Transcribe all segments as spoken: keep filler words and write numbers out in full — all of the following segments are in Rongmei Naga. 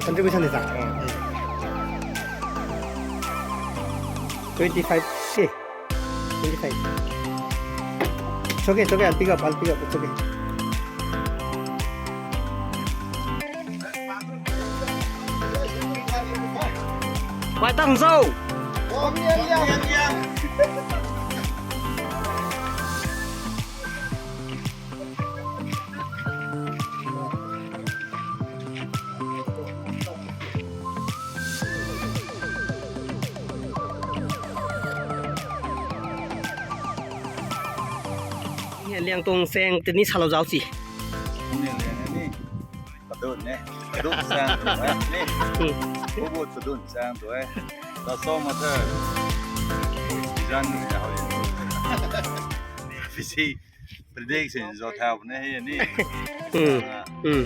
Contribution is that? Twenty-five K. Twenty-five. It's okay, it's okay. I'll pick up, I'll pick up. It's okay. Pai tang zau. Ni liang tuang sang tini salou zau si. Ni liang ni. Padun ne. Padun sang tu e. Ni. Hmm. Kubu padun sang tu e. Da so ma the. Zan ni ya hau. Bisi. Prediction zo thau ne he ni. Hmm. Ah. Hmm.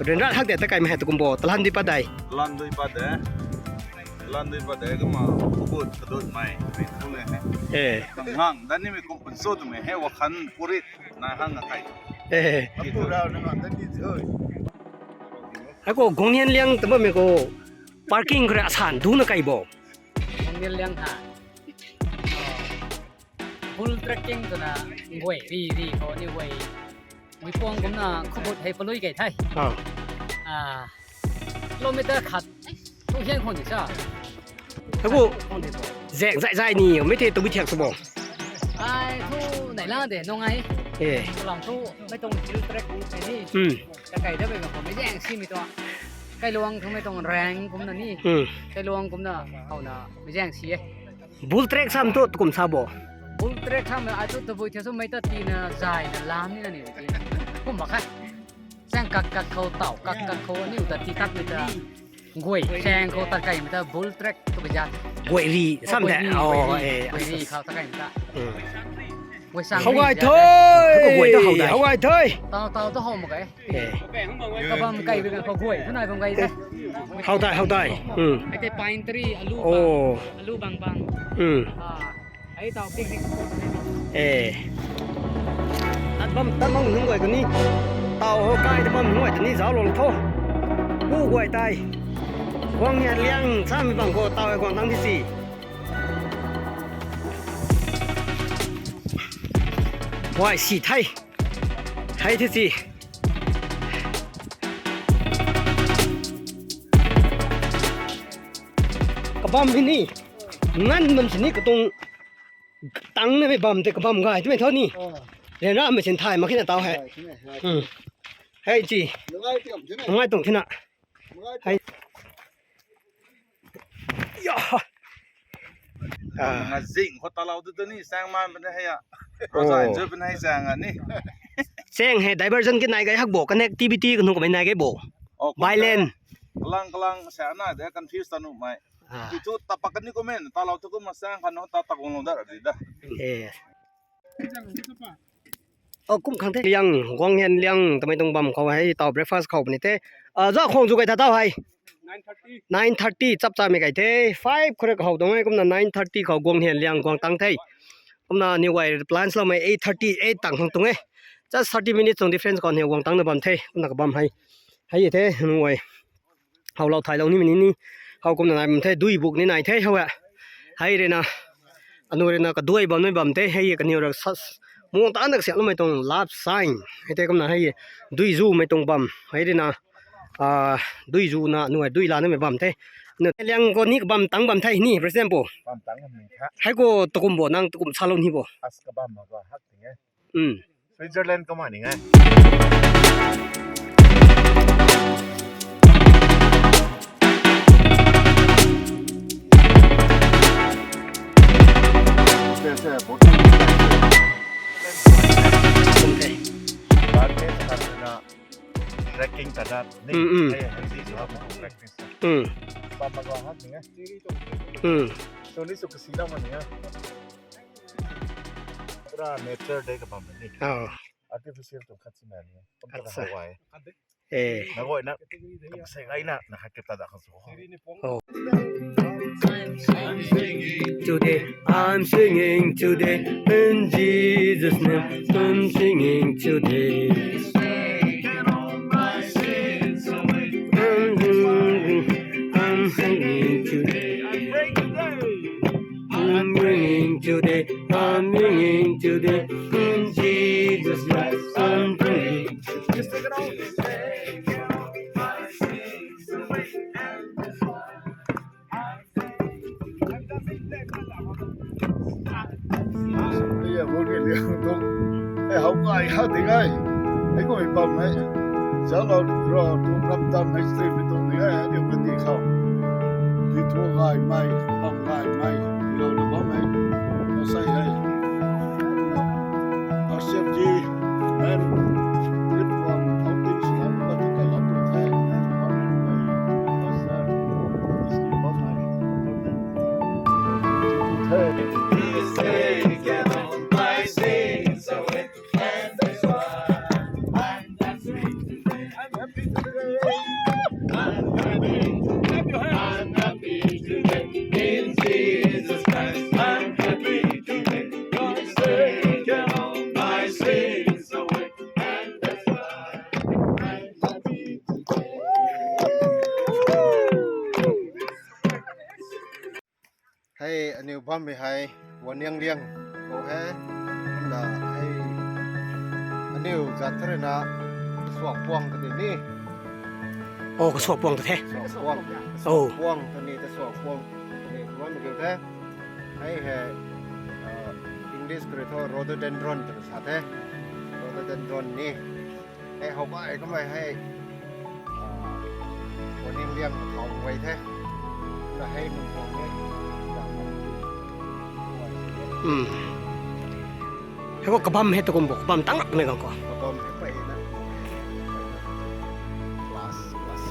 Ren rat hak de ta kai ma he tu kumbo. Talan di pa dai. Talan di pa de. Talan di pa de kama. Kubu padun mai. Ni tu le he. Eh. Ngang dan ni mi kum pun so tu me he wakhan purit. Na hang na kai. Eh. Apu rau na ngan ta di zoi. Hei ko Guangnian liang tamba me ko parking khou rui asan du na kai bo. Guangnian liang ha. Bull trekking twna guay ri ri khou ni guay. Mui puang kumna khubut hei palui kai thai. Ah. Ah. Kilometer khat. Thu hian khon di sa. Hei ko. Khon di bo. Zek zai zai ni, mei te tu bi thiak tu bo. Ai thu nai la de, nung ai. Eh. Lam thu mei tuang hill trek ni. Hmm. Ka kai da bei ma ko mei zeng si mi tu. Kailuang thu mei tuang rang kumna ni. Hmm. Kailuang kumna hau na mei zeng si e. Bull trek sam tu, tu kum sa bo. Bull trek sam ai tu tabui thiak su mei ta tina zai na lam ni na ni. Kum ma khat. Sang kak kak khou tau, kak kak khou aniu ta ti tat mei ta. Guay, sang khou tat kai mei ta bull trek tu ka ja. Guay ri, sam de. Guay ri, oh, guay ri, eh, guay ri khou tat kai mei ta. Hmm. Guay sang hau ri gai ja. Thoi. Hau guay ta hau dai. Hau gai thoi. Tau, tau ta hau ma kai. Eh. Kabam kai bi kan khou guay, tu nai bam kai ta. Hau dai, hau dai. Hmm. Ai te pine tree, alu bang. Oh. Alu bang bang. Hmm. Ah. Ai tau picnic spot ne. Eh. Tat bam, tat bam nunc guay kani. Tau ho kai tat bam nunc guay tani zauc lou tho. Pu guay tei. Guangnian liang samei bang khou tau e guang tang di si. Guay si thei. Thei thei si. Kabam hei ni. Ngan bam sini katuang tang na mei bam tei kabam gay twmei tho ni. Oh. Len ra mei sin thay mak khe na tau hei. Gay twmei, gay. Hmm. Hei chi. Ngai tiam thina. Ngai tuang thina. Ngai hei. Ya. Ah. Nga zing khou talou tu tu ni sang man bam hei a. Oh. Roza enjoy bam hei sang a ni. Sang hei diversion ki nai gay hak bo, connectivity kanu kamei nai gay bo. Oh, by land. Kalang kalang sa na de confuse ta nu mai. Ah. Ki tu tapak ni comment talou tu kum masang khan ho ta takung lou da di da. Eh. Oh, kum khang the. Liang, Guangnian liang, tamei tuang bam khou hei, tau breakfast khou puni the. Ah, zauc khang zu kai tha tau hei. Nine thirty. Nine thirty, chap cha mei kai the. Five khou rui kahou tuang e, kumna nine thirty khou Guangnian liang guang tang the. Kumna aniw guay plans lou mei eight thirty, eight tang khang tuang e. Just thirty minutes tuang difference khou aniw guang tang na bam the. Kumna kabam hei. Hei the, aniw guay. Howlou thaylou nimei ni ni. How kumna nai bam the, dui buk ni nai the, how e. Hei rui na. Anu rui na kaduai bam ni bam the, hei kaniw rui sa, muang ta na kasiamloumei tuang love sign. Hei the kumna hei, dui zumei tuang bam. Hei rui na. Ah, dui zu na, anu hei dui la nimei bam the. Anu liang khou ni kabam tang bam the ni, president pu. Bam tang bam ni the. Hei khou tukum bo, nang tukum salou ni bo. As kabam ma ba hak ting e. Hmm. Switzerland kumna ning e. Trekking ta dat ni. Hmm, hmm. Hei, hei, hei, hei, practice. Hmm. Bam ma gua hak ning e. Hmm. So ni su kasi na ma ning e. Pura nature de kabam ni. Oh. Artificial tuang khat si na ni. Kum ta acha. Haw e. Eh. Na goi na. Kam sei gai na, na khat kip ta da khan su. Oh. Today, I'm singing today, in Jesus' name, I'm singing today. How gay ha ding e. Hei guay bam hei. Zalou ro tu ram tam hei stream tu ding e. Aniu kati khou. Di thu gay mei, bam gay mei. Lou na bam hei. Ko sei hei. R C F G, man. Rit wang, how things have, but the love of time, and how many way. Pastor, is the bam hei. Hey. Hei, aniu bammei hei, Waniangliang khou he, kumna hei, aniu zat thurina, Kasuakpuang ta ni ni. Oh, Kasuakpuang ta the. Kasuakpuang. Oh. Kasuakpuang ta ni, Kasuakpuang ta ni, kumna kiu the. Hei he, uh, English khou rui thu rhododendron ta sa the. Rhododendron ni. Hei how gay kamei hei. Ah, Waniangliang khou guay the. Na hei nung khou ni. Hmm. Hei khou kabam hei tu kum bo, kabam tang rak mei gang khou. Kabam hei pey na. Plus, plus.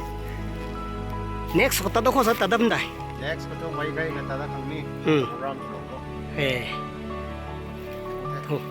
Next khou ta da khou sa ta dam dai. Next khou tu mei gay na ta da khang ni. Hmm. Ram khou. Eh. Oh.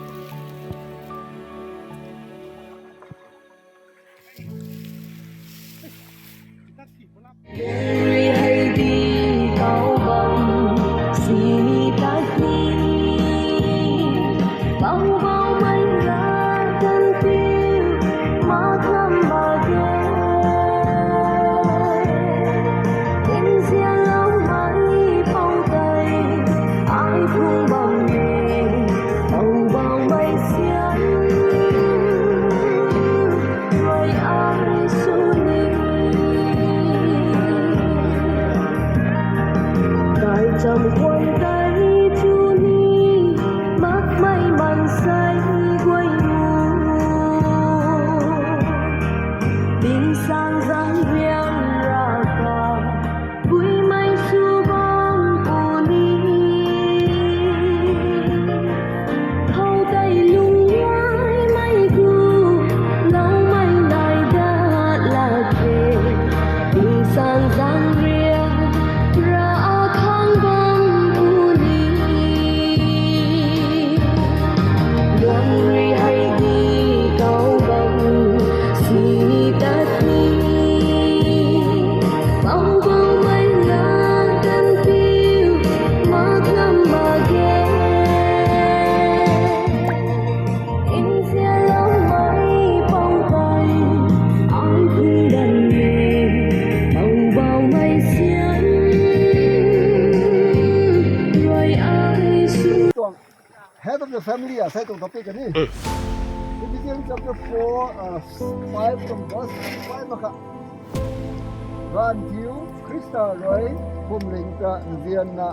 Cham kwan tei chu ni, makmei mansei guay nu. Tingsaeng zaeng riang raka, puimei sw bam pu ni. Khou tei lung yaimei gu, loumei nai dat lak e. Tingsaeng zaeng riang ra akhang bam pu ni. Luang rui hei di kau bam si tat ni. Bam bam mei na tan piu, mak lam mak ge. Tuang head of the family a sai tuang topic kani. Ephesians chapter four, uh, five from verse five mak kha. Ganv thiu, Khrista rui phuamling ta nzianna,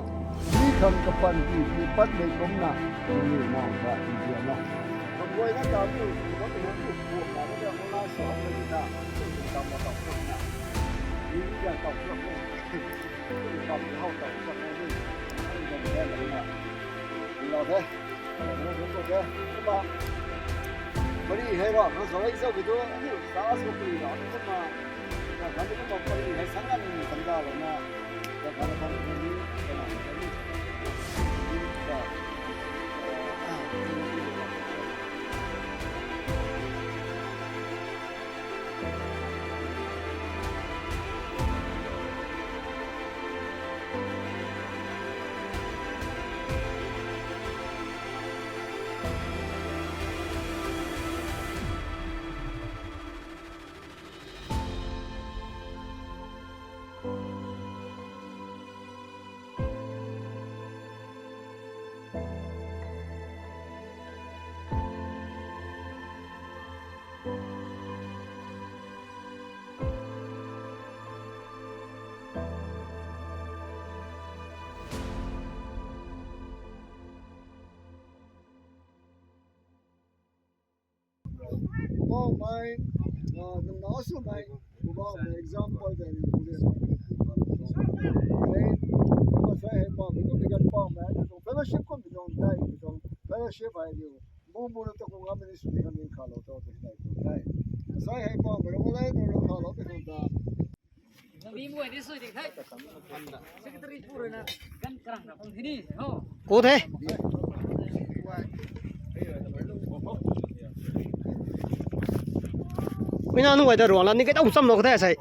mi khang kapanty tii patmei kumna, nangniw nang ta nzianna. Kaguayna ta tu, tu tu tu tu na na na sa na na, tu tu ta ma ta tu na. Ni ni ta ta tu na. Tu ta ma ta tu na ni. Ni ni ta ma ta tu na. Ni la de. Ni ni ta de. Kumna. Pari hei ra, na sa hei sa ki tu, ni sa sa pari ra, kumna. Mei, uh, nang na sw mei, kuba mei example tei ni kuba mei, mei, mei, mei, mei, mei, mei, fellowship kum bidong dai, bidong fellowship ai liu. Bum bum ta kum ngam ni sw ni kan ni kha lo to te dai to dai. Sai hei pa mei lo lai no lo kha lo te kan ta. Ku the. Mina nu wai da ruang la ni kai tau cham lo ka the sai.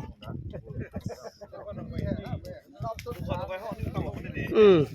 Um.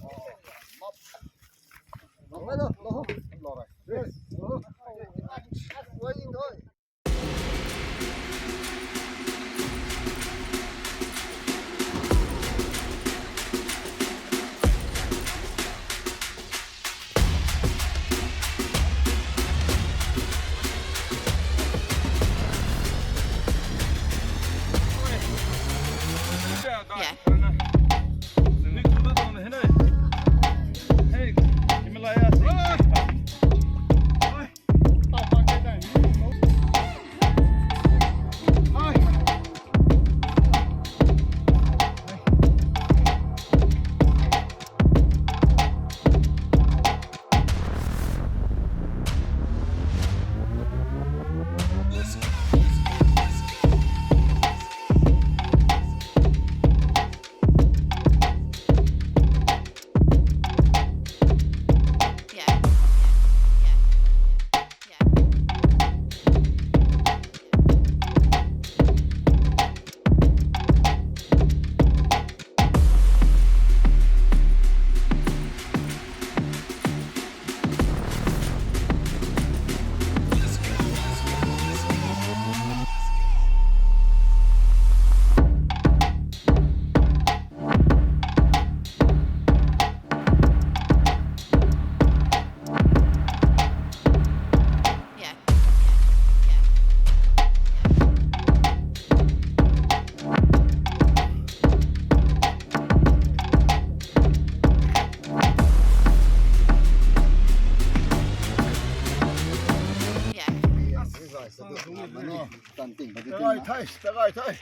Takai thei, takai thei.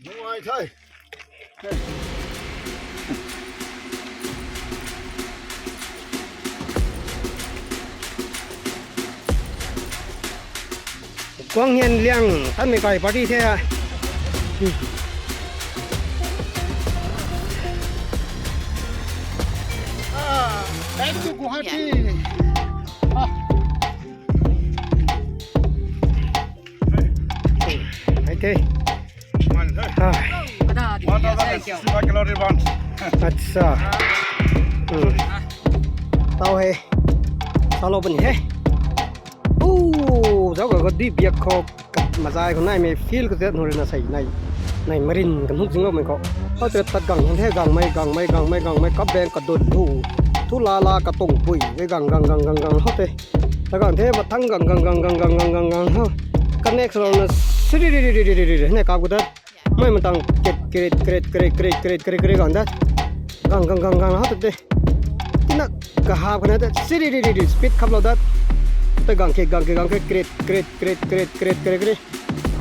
Nungai thei. Kuang hian liang tan mei kai party the. Ah, back to Guwahati. Ah. Hai the. Hai. One thousand sixty-five calorie one. Acha. Hmm. Tau he. Talo bani he. Ooh, zauc ka di biak khou mazai khou nai mei feel ka zet nu rui na sei nai. Nai marin ka nuk zing lo mei khou. Hou te tat gang the gang mei gang mei gang mei gang mei kap beng ka dun lu. Thu la la ka tung pui. Gang gang gang gang gang hou te. Ta gang the, mathang gang gang gang gang gang gang gang gang ho. Ka next round na siri ri ri ri ri ri ri ne kap ku ta. Mai matang kret kret kret kret kret kret kret kret gang da. Gang gang gang gang ho te. Tina ka hap khana ta siri ri ri ri speed khap lo da. Ta gang ke gang ke gang ke kret kret kret kret kret kret kret kret.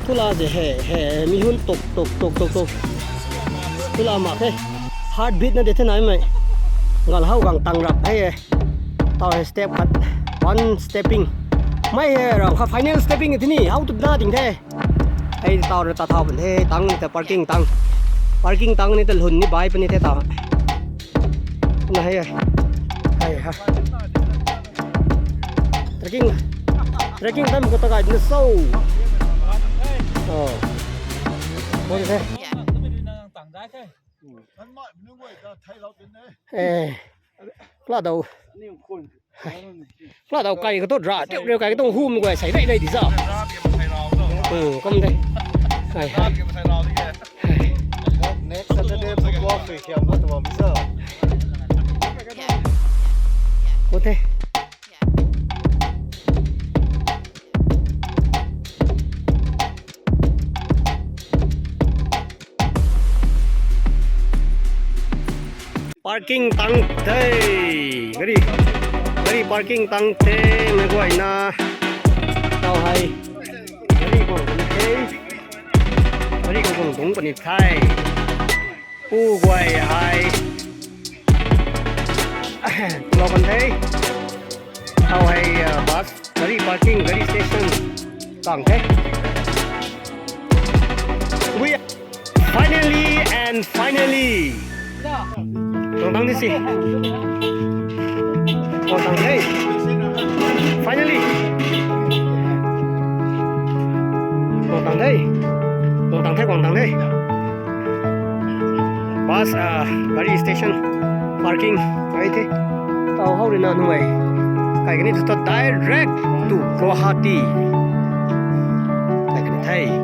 Thula ze he he mi hun tuk tuk tuk tuk tuk. Thula mak he. Heartbeat na de the nai mei. Gal hau gang tang rap he. Tau he step khat. One stepping. Mai he rang kha final stepping the ni. Hau tu na ding the. Hei tau ra ta thau bun he tang ni ta parking tang. Parking tang ni ta lhun ni bai puni the tau. Na hei. Hei ha. Trekking. Trekking time ko ta kai na so. Oh. Bon the. Eh. Kla dau. Kla dau kai ka tu ra, tiu riu kai ka tu hum guay sai rei rei di sa. Hmm, kom de. Hai, hai. Next Saturday football sui khiam na tuam sa. Ko the. Parking tang the. Gari, gari parking tang the. Mei guay na. Tau hai. Gari khou guang dungc puni the. Pu guay hei lou kan the. Khou hei, uh, bus, gari parking, gari station tang the. We finally and finally. Tuang tang di si. Tuang tang the. Finally. Tuang tang the. Tuang tang the, tuang tang the. Bus, ah, gari station, parking ai the. Tau hou rui na nungai. Kai kani tu direct to Guwahati. Kai kani the.